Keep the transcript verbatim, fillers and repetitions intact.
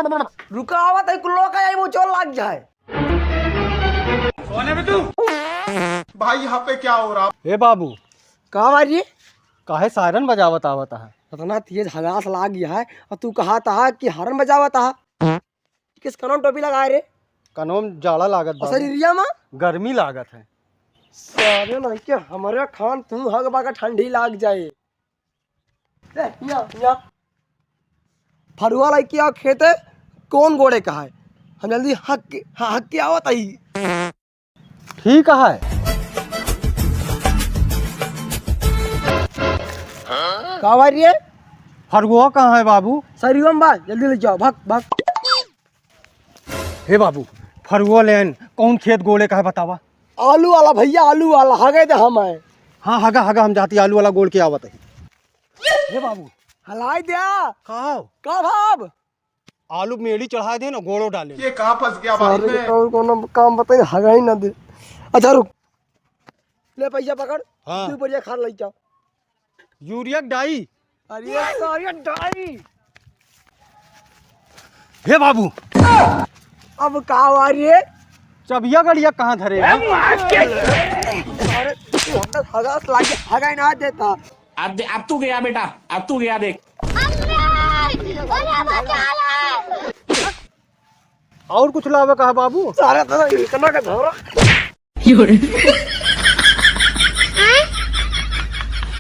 रुका, आवत है, कुल्लो का यही मुँह चोर लाग जाए। भाई, यहाँ पे क्या हो रहा? ए बाबू, का भाई रे? काहे सायरन बजावत आवत है? इतना तेज हगास लाग गया है और तू कहत है कि हारन बजावत है। किस कनों टोपी लगाए रे? कनों जाड़ा लागत और बाबू। शरीरिया मा? गर्मी लागत है। सारे नहीं के हमरे खान तू हग बाका ठंडी लाग जाए। ए, या, या। फरुआ लइके आओ खेते, कौन गोड़े का है? हम जल्दी हक के, हाँ, हक के आवत ही। ठीक है। का भाई रे? फरुआ कहाँ है बाबू? सरियम बा, जल्दी ले जाओ, भाग, भाग। हे बाबू, फरुआ लेन कौन खेत गोड़े का है बतावा? आलू वाला भैया, आलू वाला, हगे दे हम है। हाँ, हगा, हगा, हम जाती आलू वाला गोड़ के आवत है। हे बाबू। हलाई द्या। खाओ। का भाव? आलू मेड़ी चढ़ा दे ना, गोड़ो डाले। ये कहाँ फंस गया भाई सारे के मैं? कौन, कौन काम बताई, हगा ही ना दे। अच्छा रुक, ले पैसा पकड़, हाँ। दू बोरिया खाद लई जाओ। यूरिया के डाई। अरे सारे डाई। हे बाबू। अब का हुआ रे? चबिया गड़िया कहाँ धरे है? अरे तू हमरा हगास लागे, हगाई ना देता। अब दे-, अब तू गया बेटा, अब तू गया देख। और कुछ लावे का है बाबू? सारे तो इतना का धरा।